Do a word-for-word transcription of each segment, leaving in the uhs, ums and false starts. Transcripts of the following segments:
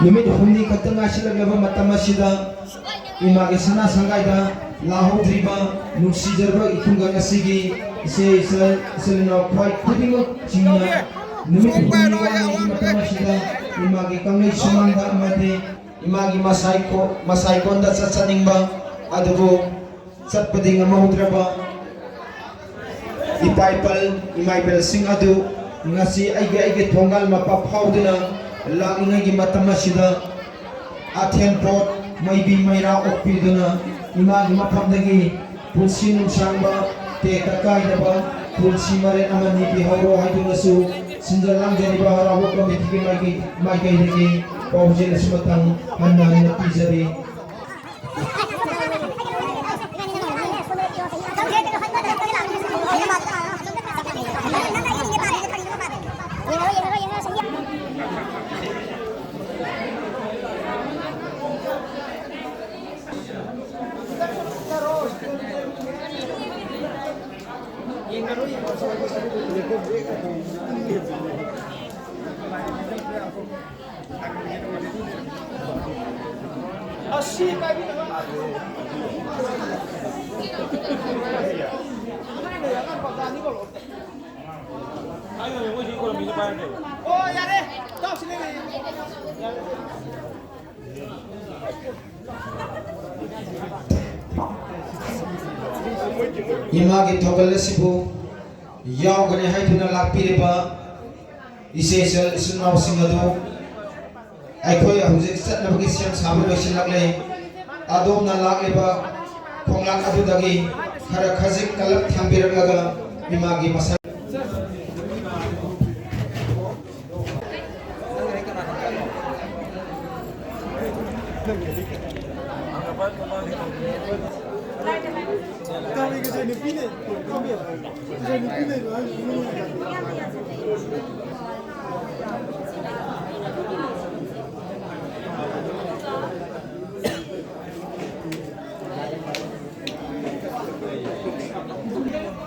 ꯅꯨꯃꯤꯠ ꯍꯨꯝꯅꯤ ꯈꯛꯇ ꯉꯥꯏꯁꯤꯜꯂꯛꯂꯕ ꯃꯇꯝ ꯑꯁꯤꯗ ꯏꯃꯥꯒꯤ ꯁꯅꯥ ꯁꯪꯒꯥꯏꯗ ꯂꯥꯛꯍꯧꯗ꯭ꯔꯤꯕ ꯅꯨꯡꯁꯤꯖꯔꯕ ꯏꯈꯨꯡꯒꯪ ꯑꯁꯤꯒꯤ ꯏꯆꯦ ꯏꯆꯜ, ꯏꯆꯤꯜ ꯏꯅꯥꯎ ꯈ꯭ꯋꯥꯏ ꯈꯨꯗꯤꯡꯃꯛꯁꯤꯡꯅ ꯅꯨꯃꯤꯠ ꯍꯨꯝꯅꯤ ꯋꯥꯠꯂꯤꯉꯩꯒꯤ ꯃꯇꯝ ꯑꯁꯤꯗ ꯏꯃꯥꯒꯤ ꯀꯪꯂꯩ ꯁꯨꯃꯥꯡꯗ ꯑꯃꯗꯤ ꯏꯃꯥꯒꯤ ꯃꯁꯥꯏ ꯀꯣ-, ꯃꯁꯥꯏꯀꯣꯟꯗ ꯆꯠꯆꯅꯤꯡꯕ, ꯑꯗꯨꯕꯨ ꯆꯠꯄꯗꯤ ꯉꯝꯍꯧꯗ꯭ꯔꯕ ꯏꯄꯥ ꯏꯄꯜ ꯏꯃꯥ ꯏꯕꯦꯜꯁꯤꯡ ꯑꯗꯨ ꯉꯁꯤ ꯑꯩꯒꯤ, ꯑꯩꯒꯤ ꯊꯣꯡꯒꯥꯜ ꯃꯄꯥ ꯐꯥꯎꯗꯨꯅ ꯂꯥꯛꯂꯤꯉꯩꯒꯤ ꯃꯇꯝ ꯑꯁꯤꯗ ꯑꯊꯦꯟ ꯄꯣꯠ ꯃꯩꯕꯤ ꯃꯩꯔꯥ ꯑꯣꯛꯄꯤꯗꯨꯅ ꯏꯃꯥꯒꯤ ꯃꯐꯝꯗꯒꯤ ꯄꯨꯟꯁꯤ ꯅꯨꯡꯁꯥꯡꯕ, ꯇꯦꯛꯇ ꯀꯥꯏꯗꯕ ꯄꯨꯟꯁꯤ ꯃꯔꯦꯟ ꯑꯃ ꯅꯤꯕꯤꯍꯧꯔꯣ ꯍꯥꯏꯗꯨꯅꯁꯨ ꯁꯤꯟꯖ ꯂꯥꯡꯖꯔꯤꯕ ꯍꯔꯥꯎꯕ ꯀꯃꯤꯇꯤꯒꯤ ꯃꯥꯏꯀꯩ-, ꯃꯥꯏꯀꯩꯗꯒꯤ ꯄꯥꯎꯖꯦꯜ ꯑꯁꯤ ꯃꯊꯪ ꯍꯟꯅ ꯍꯟꯅ ꯄꯤꯖꯔꯤ꯫ ꯏꯃꯥꯒꯤ ꯊꯧꯒꯜ ꯑꯁꯤꯕꯨ ꯌꯥꯎꯒꯅꯤ ꯍꯥꯏꯗꯨꯅ ꯂꯥꯛꯄꯤꯔꯤꯕ ꯏꯆꯦ ꯏꯆꯜ ꯏꯆꯤꯜ ꯏꯅꯥꯎꯁꯤꯡ ꯑꯗꯨ ꯑꯩꯈꯣꯏ ꯍꯧꯖꯤꯛ ꯆꯠꯅꯕꯒꯤ ꯁꯦꯝ ꯁꯥꯕ ꯂꯣꯏꯁꯤꯜꯂꯛꯂꯦ꯫ ꯑꯗꯣꯝꯅ ꯂꯥꯛꯂꯤꯕ ꯈꯣꯡꯂꯥꯡ ꯑꯗꯨꯗꯒꯤ ꯈꯔ ꯈꯖꯤꯛ ꯀꯜꯂꯞ ꯊꯝꯕꯤꯔꯛꯂꯒ ꯏꯃꯥꯒꯤ ꯃꯁꯛ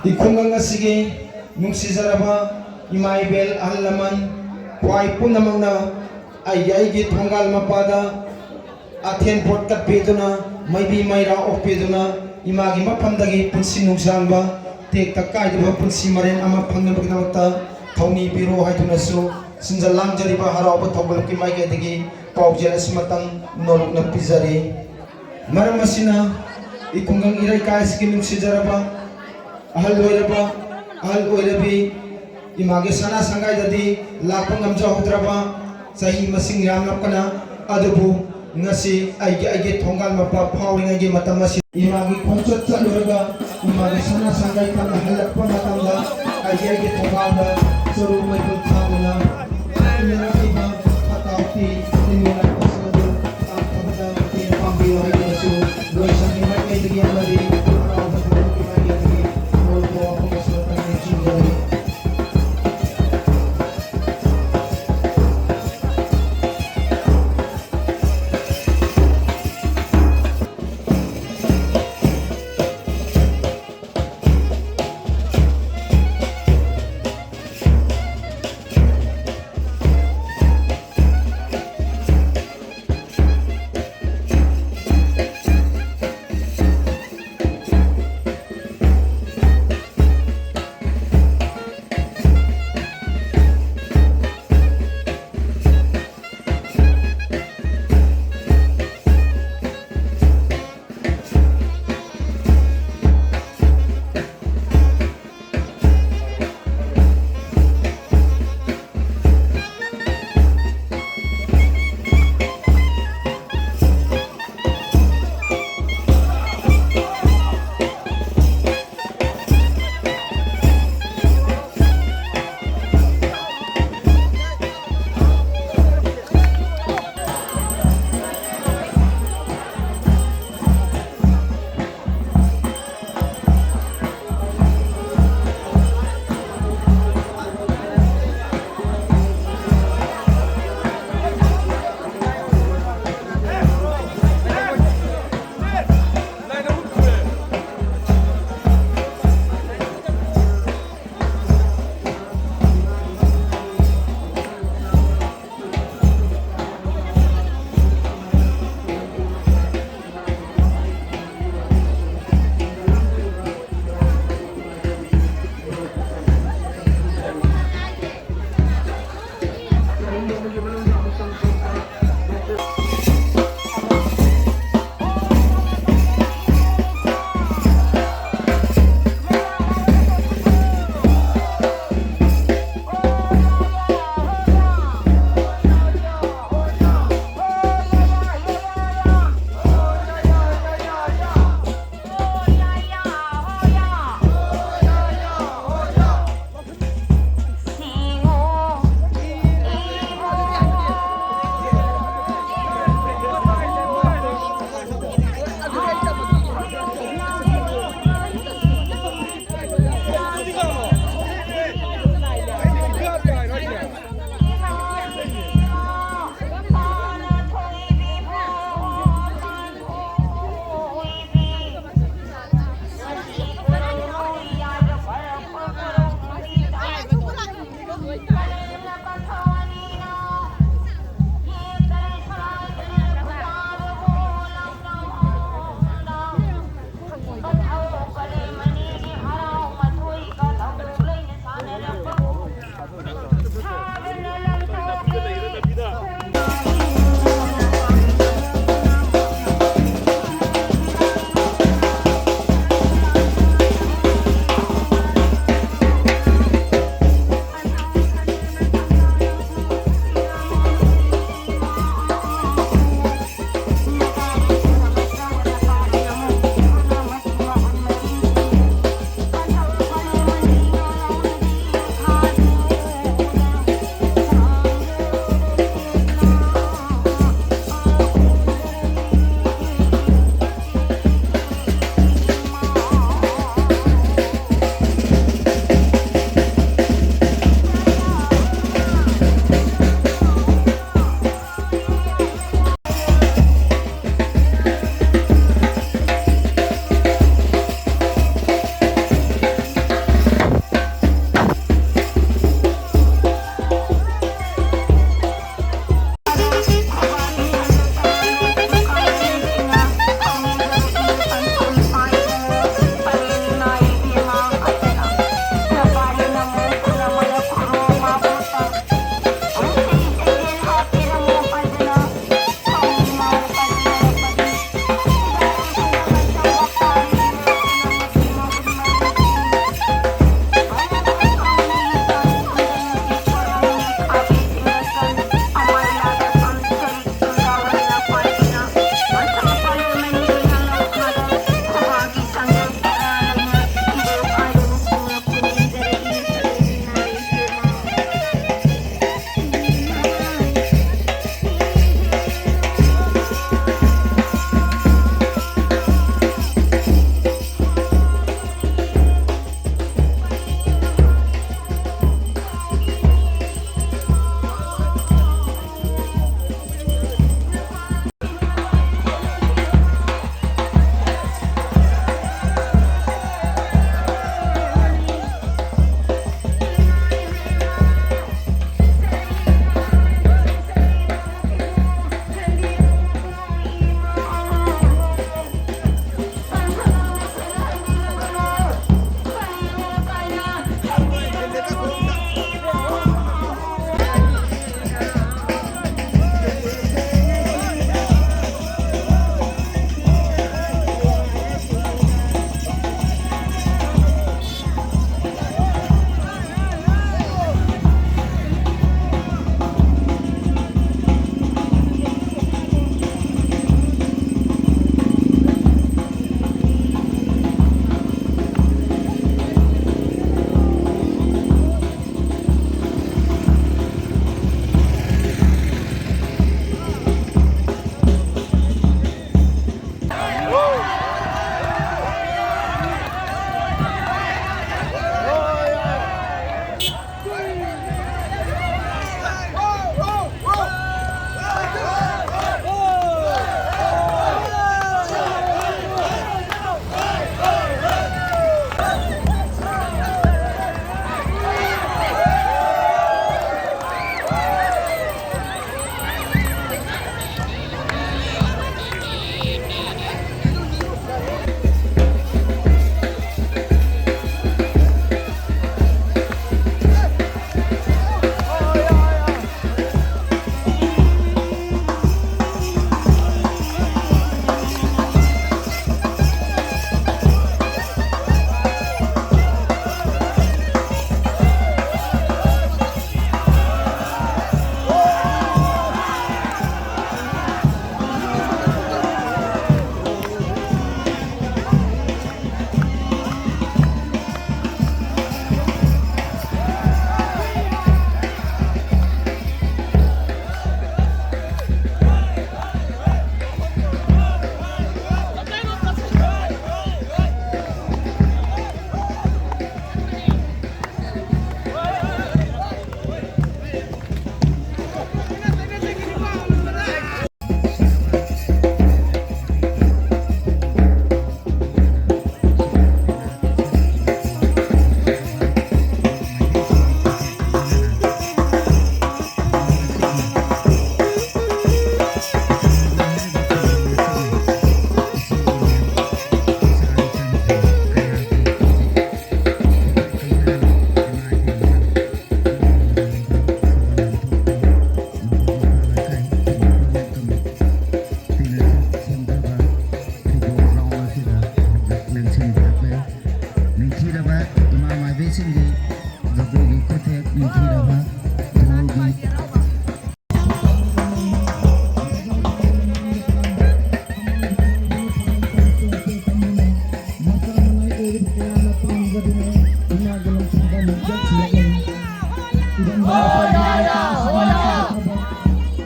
ꯏꯈꯨꯡꯒꯪ ꯑꯁꯤꯒꯤ ꯅꯨꯡꯁꯤꯖꯔꯕ ꯏꯃꯥ ꯏꯕꯦꯜ, ꯑꯍꯜ ꯂꯃꯟ, ꯈ꯭ꯋꯥꯏ ꯄꯨꯝꯅꯃꯛꯅ ꯑꯩꯒꯤ ꯑꯩꯒꯤ ꯊꯣꯡꯒꯥꯜ ꯃꯄꯥꯗ ꯑꯊꯦꯟ ꯄꯣꯠ ꯀꯠꯄꯤꯗꯨꯅ, ꯃꯩꯕꯤ ꯃꯩꯔꯥ ꯑꯣꯛꯄꯤꯗꯨꯅ, ꯏꯃꯥꯒꯤ ꯃꯐꯝꯗꯒꯤ ꯄꯨꯟꯁꯤ ꯅꯨꯡꯁꯥꯡꯕ, ꯇꯦꯛꯇ ꯀꯥꯏꯗꯕ ꯄꯨꯟꯁꯤ ꯃꯔꯦꯟ ꯑꯃ ꯐꯪꯅꯕꯒꯤꯗꯃꯛꯇ ꯊꯧꯅꯤꯕꯤꯔꯣ ꯍꯥꯏꯗꯨꯅꯁꯨ ꯁꯤꯟꯖ ꯂꯥꯡꯖꯔꯤꯕ ꯍꯔꯥꯎꯕ ꯊꯧꯒꯜꯀꯤ ꯃꯥꯏꯀꯩꯗꯒꯤ ꯄꯥꯎꯖꯦꯜ ꯑꯁꯤꯃꯇꯪ ꯅꯣꯂꯨꯛꯅ ꯄꯤꯖꯔꯤ꯫ ꯃꯔꯝ ꯑꯁꯤꯅ, ꯏ ꯈꯨꯡꯒꯪ ꯏꯔꯩꯀꯥꯏ ꯑꯁꯤꯒꯤ ꯅꯨꯡꯁꯤꯖꯔꯕ ꯑꯍꯜ ꯑꯣꯏꯔꯕ, ꯑꯍꯜ ꯑꯣꯏꯔꯕꯤ ꯏꯃꯥꯒꯤ ꯁꯅꯥ ꯁꯪꯒꯥꯏꯗꯗꯤ ꯂꯥꯛꯄ ꯉꯝꯖꯍꯧꯗ꯭ꯔꯕ, ꯆꯍꯤ ꯃꯁꯤꯡ ꯌꯥꯝꯂꯛꯄꯅ, ꯑꯗꯨꯕꯨ ꯉꯁꯤ ꯑꯩꯒꯤ, ꯑꯩꯒꯤ ꯊꯣꯡꯒꯥꯜ ꯃꯄꯥ ꯐꯥꯎꯔꯤꯉꯩꯒꯤ ꯃꯇꯝ ꯑꯁꯤ ꯏꯃꯥꯒꯤ ꯈꯣꯡꯆꯠ ꯆꯠꯂꯨꯔꯒ ꯏꯃꯥꯒꯤ ꯁꯅꯥ ꯁꯪꯒꯥꯏ ꯇꯝꯅ ꯍꯜꯂꯛꯄ ꯃꯇꯝꯗ, ꯑꯩꯒꯤ, ꯑꯩꯒꯤ ꯊꯣꯡꯒꯥꯜꯗ ꯆꯔꯨ ꯃꯩꯐꯨ ꯊꯥꯗꯨꯅ ꯏꯟꯅꯔꯛꯂꯤꯕ ꯐꯠꯇ ꯍꯥꯎꯊꯤ ꯏꯟꯅꯔꯛꯄꯁꯤꯡ ꯑꯗꯨ ꯇꯥꯟꯊꯕꯗ ꯃꯇꯦꯡ ꯄꯥꯡꯕꯤꯌꯨ ꯍꯥꯏꯗꯨꯅꯁꯨ ꯂꯣꯏꯁꯪꯒꯤ ꯃꯥꯏꯀꯩꯗꯒꯤ ꯑꯃꯗꯤ ꯍꯔꯥꯎꯕ ꯊꯧꯔꯝꯒꯤ ꯃꯥꯏꯀꯩꯗꯒꯤ ꯂꯣꯏꯕ ꯋꯥꯐꯝ ꯑꯁꯤꯃꯇꯪ ꯅꯤꯡꯁꯤꯡꯖꯔꯤ꯫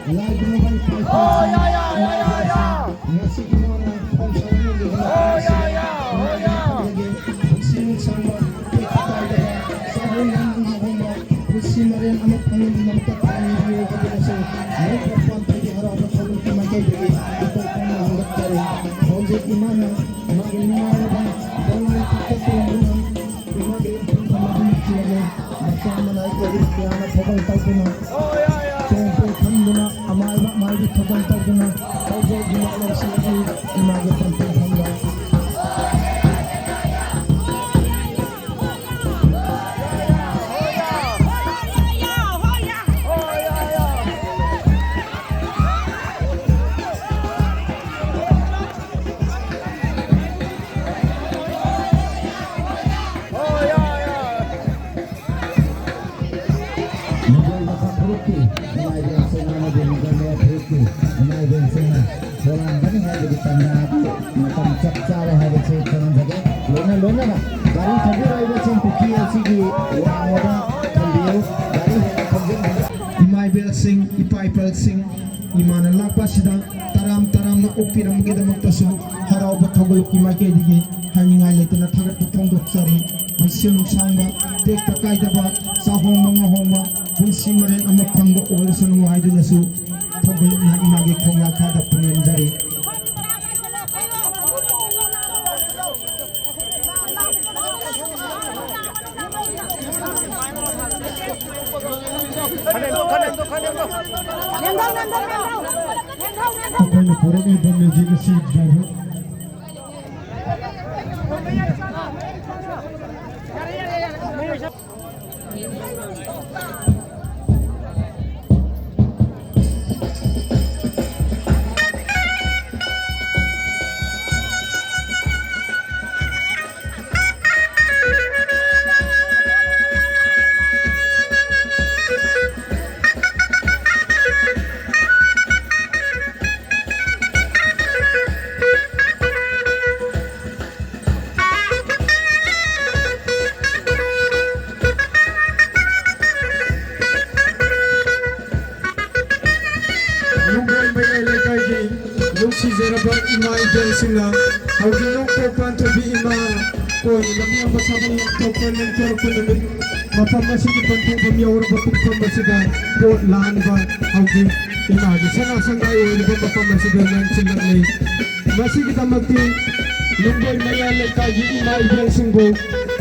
ꯂꯥꯏꯕꯨꯡ ꯃꯣꯕꯥꯏꯜ ꯄꯥꯏ ꯄꯥꯏ ꯁꯤꯡ ꯏꯃꯥ ꯏꯕꯦꯜꯁꯤꯡ, ꯉꯁꯤ ꯏꯃꯥꯅ ꯈꯣꯡ ꯁꯥꯟꯅ ꯉꯝꯗꯕ ꯏꯃꯥꯒꯤ ꯈꯣꯡ ꯂꯥꯏ ꯈꯨꯔꯨꯝꯖꯒꯦ꯫ ꯄꯨꯟꯁꯤ ꯅꯨꯡꯁꯥꯡꯕ, ꯇꯦꯛꯄ ꯀꯥꯏꯗꯕ, ꯆꯥꯍꯣꯡ ꯉꯥꯍꯣꯡꯕ, ꯄꯨꯟꯁꯤ ꯃꯔꯦꯜ ꯑꯃ ꯐꯪꯅꯕꯒꯤꯗꯃꯛꯇ ꯊꯥꯡ ꯌꯩꯕꯤꯌꯨ ꯍꯥꯏꯗꯨꯅꯁꯨ ꯃꯔꯨꯞ ꯃꯄꯥꯟ ꯊꯣꯏꯕꯤ ꯍꯔꯥꯎꯕ ꯊꯧꯒꯜꯒꯤ ꯃꯥꯏꯀꯩꯗꯒꯤ ꯏꯀꯣꯛ ꯀꯣꯛꯅ ꯍꯪꯒꯠꯆꯔꯤ꯫ ꯍꯧꯖꯤꯛ ꯏꯃꯥꯅ ꯃꯥꯒꯤ ꯅꯨꯡꯉꯥꯏꯔꯕ ꯄꯣꯂꯥꯡ ꯈꯛꯇ ꯇꯣꯡꯗꯨꯅ ꯏꯃꯥꯒꯤ ꯏꯐꯝ ꯊꯝꯕꯗꯨ ꯅꯨꯡꯁꯤꯔꯕ ꯃꯆꯥ ꯃꯅꯥꯏ ꯑꯣꯏꯔꯤꯕ ꯀꯌꯥꯅ ꯊꯧꯒꯜ ꯇꯧꯗꯨꯅ ꯆꯣꯡꯄꯣꯏ ꯈꯟꯗꯨꯅ ꯑꯃꯥꯏꯕ ꯑꯃꯥꯏꯕꯤ ꯊꯧꯒꯜ ꯇꯧꯗꯨꯅ ꯇꯧꯖꯩ꯫ ꯏꯃꯥ ꯂꯧꯁꯤꯡ ꯑꯁꯤ ꯏꯃꯥꯒꯤ ꯄꯟꯊꯨꯡꯐꯝꯗ ꯃꯤꯑꯣꯏꯕ ꯀꯥꯡꯂꯨꯞꯀꯤ ꯏꯃꯥ ꯏꯕꯦꯜꯁꯤꯡ ꯑꯃꯗꯤ ꯃꯤꯑꯣꯏꯕ ꯐꯨꯔꯨꯞꯀꯤ ꯏꯃꯥ ꯏꯕꯦꯜꯁꯤꯡꯅ ꯄꯣꯂꯥꯡꯒꯅꯤ ꯍꯥꯏꯕꯒꯤ ꯇꯥꯟꯖꯥ ꯑꯗꯨ ꯃꯇꯝ ꯆꯞ ꯆꯥꯔꯦ ꯍꯥꯏꯕꯁꯤ ꯈꯪꯍꯟꯖꯒꯦ꯫ ꯂꯣꯏꯅ ꯂꯣꯏꯅꯅ ꯒꯥꯔꯤ ꯊꯧꯕꯤꯔꯛꯏꯕꯁꯤꯡ ꯄꯨꯈ꯭ꯔꯤ ꯑꯁꯤꯒꯤ ꯋꯥꯡꯃꯗ ꯊꯝꯕꯤꯌꯨ꯫ ꯒꯥꯔꯤ ꯍꯦꯟꯅ ꯊꯧꯖꯤꯟꯕꯤꯌꯨ꯫ ꯏꯃꯥ ꯏꯕꯦꯜꯁꯤꯡ, ꯏꯄꯥ ꯏꯄꯜꯁꯤꯡ, ꯏꯃꯥꯅ ꯂꯥꯛꯄ ꯑꯁꯤꯗ ꯇꯔꯥꯝ ꯇꯔꯥꯝꯅ ꯑꯣꯛꯄꯤꯔꯝꯕꯒꯤꯗꯃꯛꯇꯁꯨ ꯍꯔꯥꯎꯕ ꯊꯧꯒꯜꯒꯤ ꯃꯥꯏꯀꯩꯗꯒꯤ ꯍꯥꯏꯅꯤꯡꯉꯥꯏ ꯂꯩꯇꯅ ꯊꯥꯒꯠꯄ ꯐꯣꯡꯗꯣꯛꯆꯔꯤ꯫ ꯄꯨꯟꯁꯤ ꯅꯨꯡꯁꯥꯡꯕ, ꯇꯦꯛꯄ ꯀꯥꯏꯗꯕ, ꯆꯥꯍꯣꯡꯕ ꯉꯥꯍꯣꯡꯕ, ꯄꯨꯟꯁꯤ ꯃꯔꯦꯜ ꯑꯃ ꯐꯪꯕ ꯑꯣꯏꯔꯁꯅꯨ ꯍꯥꯏꯗꯨꯅꯁꯨ ꯊꯧꯒꯜꯂꯨꯞꯅ ꯏꯃꯥꯒꯤ ꯈꯣꯡꯌꯥ ꯊꯥꯗ ꯄꯨꯅꯤꯡꯖꯔꯤ꯫ ꯑꯩꯈꯣꯏꯅ ꯄꯨꯔꯛꯂꯤꯕ ꯃ꯭ꯌꯨꯖꯤꯛ ꯑꯁꯤ ꯗ꯭ꯔꯥꯏꯚꯔ ꯐꯖꯔꯕ ꯏꯃꯥ ꯏꯕꯦꯜꯁꯤꯡꯅ ꯍꯧꯖꯤꯛ ꯅꯣꯡꯄꯣꯛ ꯄꯥꯟꯊꯣꯏꯕꯤ ꯏꯃꯥ ꯀꯣꯏꯅ ꯂꯝꯌꯥꯝꯕ ꯁꯥꯕꯜ ꯂꯥꯟꯊꯣꯛꯄ ꯂꯦꯡꯊꯣꯔꯛꯄ ꯅꯨꯃꯤꯠ ꯃꯐꯝ ꯑꯁꯤꯒꯤ ꯄꯟꯊꯨꯡꯐꯝ ꯌꯧꯔꯕ ꯄꯨꯡꯐꯝ ꯑꯁꯤꯗ ꯄꯣꯠ ꯂꯥꯟꯕ ꯍꯧꯖꯤꯛ ꯏꯃꯥꯒꯤ ꯁꯅꯥ ꯁꯪꯒꯥꯏ ꯑꯣꯏꯔꯤꯕ ꯃꯐꯝ ꯑꯁꯤꯗ ꯂꯦꯡꯁꯤꯜꯂꯛꯂꯤ꯫ ꯃꯁꯤꯒꯤꯗꯃꯛꯇꯤ ꯂꯨꯝꯕꯣꯏ ꯃꯌꯥ ꯂꯩꯀꯥꯏꯒꯤ ꯏꯃꯥ ꯏꯕꯦꯜꯁꯤꯡꯕꯨ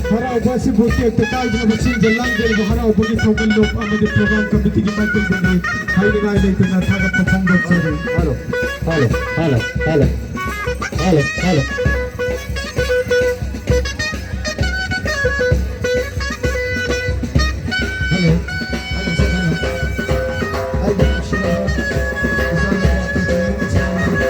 ꯍꯔꯥꯎꯕ ꯑꯁꯤꯕꯨ ꯇꯦꯛꯇ ꯀꯥꯏꯗꯅꯕ ꯁꯤꯟꯖ ꯂꯥꯡꯖꯔꯤꯕ ꯍꯔꯥꯎꯕꯒꯤ ꯊꯧꯒꯜꯂꯣꯟ ꯑꯃꯗꯤ program committeeꯒꯤ ꯃꯥꯏꯀꯩꯗꯒꯤ ꯍꯥꯏꯅꯤꯡꯉꯥꯏ ꯂꯩꯇꯅ ꯊꯥꯒꯠꯄ ꯐꯣꯡꯗꯣꯛꯆꯔꯤ꯫ Hello, hello, hello, hello, hello, hello. Hello, hello, ꯁꯦ ꯍꯜꯂꯣ꯫ ꯑꯩꯒꯤ ꯅꯨꯡꯁꯤꯔꯕ ꯏꯆꯥ ꯅꯨꯄꯥ ꯄꯟꯊꯨꯡ ꯏꯆꯥ ꯅꯨꯄꯤ꯫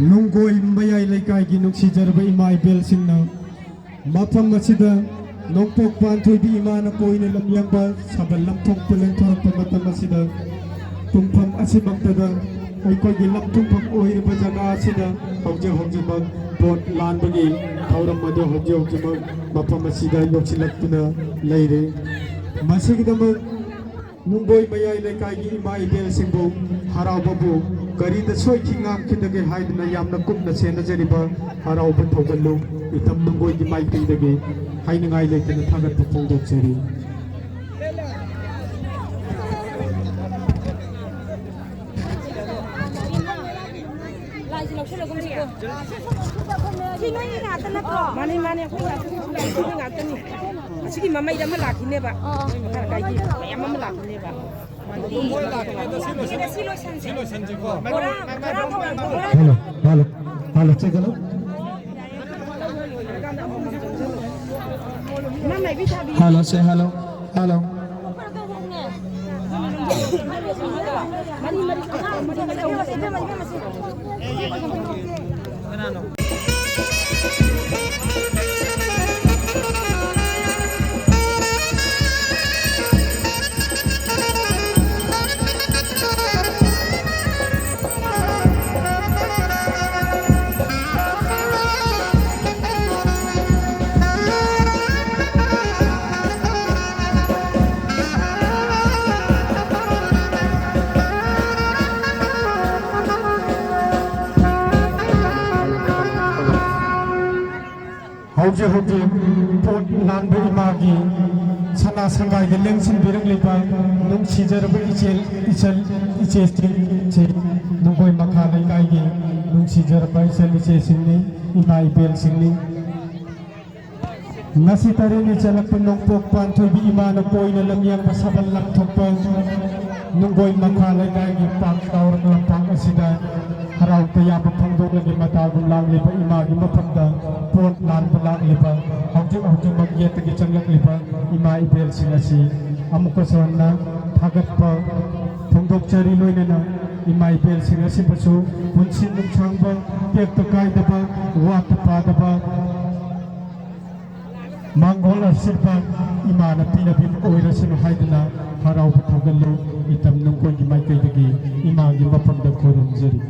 ꯅꯨꯡꯒꯣꯏ ꯃꯌꯥꯏ ꯂꯩꯀꯥꯏꯒꯤ ꯅꯨꯡꯁꯤꯖꯔꯕ ꯏꯃꯥ ꯏꯕꯦꯜꯁꯤꯡꯅ ꯃꯐꯝ ꯑꯁꯤꯗ ꯅꯣꯡꯄꯣꯛ ꯄꯥꯟꯊꯣꯏꯕꯤ ꯏꯃꯥꯅ ꯀꯣꯏꯅ ꯂꯝꯌꯥꯡꯕ ꯁꯥꯕꯜ ꯂꯝꯊꯣꯛꯄ ꯂꯦꯡꯊꯣꯔꯛꯄ ꯃꯇꯝ ꯑꯁꯤꯗ ꯄꯨꯡꯐꯝ ꯑꯁꯤꯃꯛꯇꯗ ꯑꯩꯈꯣꯏꯒꯤ ꯂꯝꯊꯨꯡꯐꯝ ꯑꯣꯏꯔꯤꯕ ꯖꯒꯥ ꯑꯁꯤꯗ ꯍꯧꯖꯤꯛ ꯍꯧꯖꯤꯛꯃꯛ ꯄꯣꯠ ꯂꯥꯟꯕꯒꯤ ꯊꯧꯔꯝ ꯑꯗꯨ ꯍꯧꯖꯤꯛ ꯍꯧꯖꯤꯛꯃꯛ ꯃꯐꯝ ꯑꯁꯤꯗ ꯌꯧꯁꯤꯜꯂꯛꯇꯨꯅ ꯂꯩꯔꯦ꯫ ꯃꯁꯤꯒꯤꯗꯃꯛ ꯅꯨꯡꯕꯣꯏ ꯃꯌꯥꯏ ꯂꯩꯀꯥꯏꯒꯤ ꯏꯃꯥ ꯏꯕꯦꯜꯁꯤꯡꯕꯨ ꯍꯔꯥꯎꯕꯕꯨ ꯀꯔꯤꯗ ꯁꯣꯏꯈꯤ ꯉꯥꯝꯈꯤꯗꯒꯦ ꯍꯥꯏꯗꯨꯅ ꯌꯥꯝꯅ ꯀꯨꯞꯅ ꯁꯦꯟꯅꯖꯔꯤꯕ ꯍꯔꯥꯎꯕ ꯊꯧꯒꯜꯂꯨ ꯏꯇꯝ ꯅꯨꯡꯕꯣꯏꯒꯤ ꯃꯥꯏꯀꯩꯗꯒꯤ ꯍꯥꯏꯅꯤꯡꯉꯥꯏ ꯂꯩꯇꯅ ꯊꯥꯒꯠꯄ ꯐꯣꯡꯗꯣꯛꯆꯔꯤ꯫ ꯂꯥꯏꯁꯦ ꯂꯧꯁꯤꯜꯂꯒꯨꯝꯁꯤꯀꯣ꯫ ꯁꯤ ꯅꯣꯏꯒꯤ ꯉꯥꯛꯇ ꯅꯠꯇ꯭ꯔꯣ? ꯃꯥꯅꯦ, ꯃꯥꯅꯦ, ꯑꯩꯈꯣꯏ ꯉꯥꯛꯇꯅꯤ, ꯑꯩꯈꯣꯏ ꯉꯥꯛꯇꯅꯤ꯫ ꯑꯁꯤꯒꯤ ꯃꯃꯩꯗ ꯑꯃ ꯂꯥꯛꯈꯤꯅꯦꯕ꯫ ꯑꯥ, ꯑꯥ꯫ ꯃꯈꯥ ꯂꯩꯀꯥꯏꯒꯤ ꯃꯌꯥꯝ ꯑꯃ ꯂꯥꯛꯈꯤꯅꯦꯕ꯫ ꯃꯣꯏ ꯂꯥꯛꯇ꯭ꯔꯤꯉꯩꯗ ꯁꯤ ꯂꯣꯏꯁꯟ-, ꯁꯤ ꯂꯣꯏꯁꯟꯁꯤꯀꯣ꯫ ꯕꯣꯔꯥ, ꯕꯣꯔꯥ ꯊꯧꯕ, ꯕꯣꯔꯥ꯫ Hello, hello, hello, check hello. Hello, say hello. Hello. ꯍꯧꯖꯤꯛ ꯍꯧꯖꯤꯛ ꯄꯣꯠ ꯂꯥꯟꯕ ꯏꯃꯥꯒꯤ ꯁꯅꯥ ꯁꯪꯒꯥꯏꯗ ꯂꯦꯡꯁꯤꯟꯕꯤꯔꯛꯂꯤꯕ ꯅꯨꯡꯁꯤꯖꯔꯕ ꯏꯆꯦꯜ, ꯏꯆꯜ, ꯏꯆꯦꯁꯤꯡꯁꯤ ꯅꯨꯡꯒꯣꯏ ꯃꯈꯥ ꯂꯩꯀꯥꯏꯒꯤ ꯅꯨꯡꯁꯤꯖꯔꯕ ꯏꯆꯜ ꯏꯆꯦꯁꯤꯡꯅꯤ, ꯏꯃꯥ ꯏꯕꯦꯜꯁꯤꯡꯅꯤ꯫ ꯉꯁꯤ ꯇꯔꯦꯠꯅꯤ ꯆꯜꯂꯛꯄ ꯅꯣꯡꯄꯣꯛ ꯄꯥꯟꯊꯣꯏꯕꯤ ꯏꯃꯥꯅ ꯀꯣꯏꯅ ꯂꯝꯌꯥꯡꯕ ꯁꯥꯕꯜ ꯂꯥꯞꯊꯣꯛꯄ ꯅꯨꯡꯒꯣꯏ ꯃꯈꯥ ꯂꯩꯀꯥꯏꯒꯤ ꯄꯥꯛ ꯆꯥꯎꯔꯕ ꯂꯝꯄꯥꯛ ꯑꯁꯤꯗ ꯍꯔꯥꯎ ꯇꯌꯥꯝꯕ ꯐꯣꯡꯗꯣꯛꯂꯒꯦ ꯃꯇꯥꯒꯨꯝ ꯂꯥꯛꯂꯤꯕ ꯏꯃꯥꯒꯤ ꯃꯐꯝꯗ ꯄꯣꯠ ꯂꯥꯟꯕ ꯂꯥꯛꯂꯤꯕ, ꯍꯧꯖꯤꯛ ꯍꯧꯖꯤꯛꯃꯛ ꯌꯦꯠꯇꯒꯤ ꯆꯪꯂꯛꯂꯤꯕ ꯏꯃꯥ ꯏꯕꯦꯜꯁꯤꯡ ꯑꯁꯤ ꯑꯃꯨꯛꯀꯁꯨ ꯍꯟꯅ ꯊꯥꯒꯠꯄ ꯐꯣꯡꯗꯣꯛꯆꯔꯤ꯫ ꯂꯣꯏꯅꯅ ꯏꯃꯥ ꯏꯕꯦꯜꯁꯤꯡ ꯑꯁꯤꯕꯨꯁꯨ ꯄꯨꯟꯁꯤ ꯅꯨꯡꯁꯥꯡꯕ, ꯇꯦꯛꯇ ꯀꯥꯏꯗꯕ, ꯋꯥꯠꯇ ꯄꯥꯗꯕ, ꯃꯥꯡꯒꯣꯜ ꯑꯁꯤꯗ ꯏꯃꯥꯅ ꯄꯤꯅꯕꯤꯕ ꯑꯣꯏꯔꯁꯅꯨ ꯍꯥꯏꯗꯨꯅ ꯍꯔꯥꯎꯕ ꯊꯧꯒꯜꯂꯨ ꯏꯇꯝ ꯅꯨꯡꯒꯣꯏꯒꯤ ꯃꯥꯏꯀꯩꯗꯒꯤ ꯏꯃꯥꯒꯤ ꯃꯐꯝꯗ ꯈꯨꯔꯨꯝꯖꯔꯤ꯫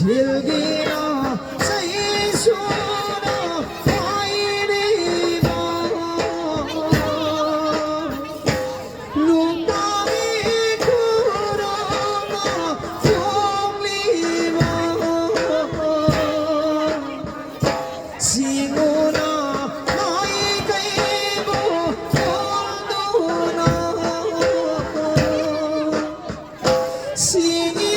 ꯊꯤꯜꯒꯤꯅ ꯆꯩꯁꯨꯅ ꯄꯥꯏꯔꯤꯕ ꯂꯨꯝꯕꯒꯤ ꯈꯨꯔꯨꯝꯅ ꯐꯣꯡꯂꯤꯕ ꯁꯤꯡꯎꯅ ꯃꯥꯏꯀꯩꯕꯨ ꯐꯣꯡꯗꯨꯅ ꯁꯤꯡꯏ